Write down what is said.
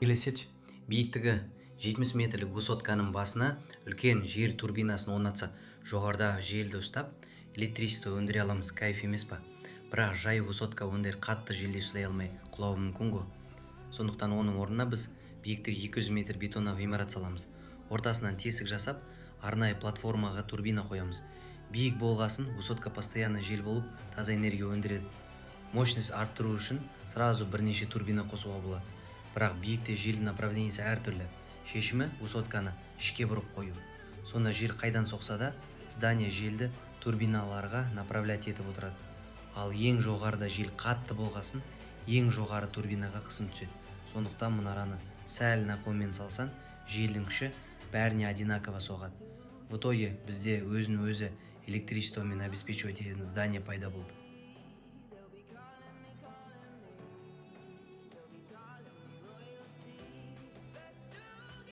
Елестетші, биіктігі 70 метрлік высотканың басына үлкен жел турбинасын орнатсақ, жоғарыдағы желді ұстап, электричество өндіре аламыз. Кайф емес па? Бірақ жай высотка ондай қатты желде ұстай алмай, құлауы мүмкін ғой. Сондықтан оның орнына біз биіктігі 200 метр бетоннан ғимарат саламыз. Ортасынан тесік жасап, арнайы платформаға турбина қоямыз. Биік болғасын, высотка постоянно жел болып, таза энергия өндіреді. Мощность арттыру үшін сразу бірнеше турбина қосуға болады, бірақ биікте желдің направлениесі әртүрлі. Шешімі – высотканы ішке бұрып қою. Сонда жел қайдан соқса да, здание желді турбиналарға направлять етіп отырады. Ал ең жоғарыда жел қатты болғасын, ең жоғары турбинаға қысым түседі. Сондықтан мұнараны сәл наклонмен салсаң, желдің күші бәріне одинаково соғады. В итоге бізде өзін өзі электричествомен обеспечивать ететін здание пайда болды.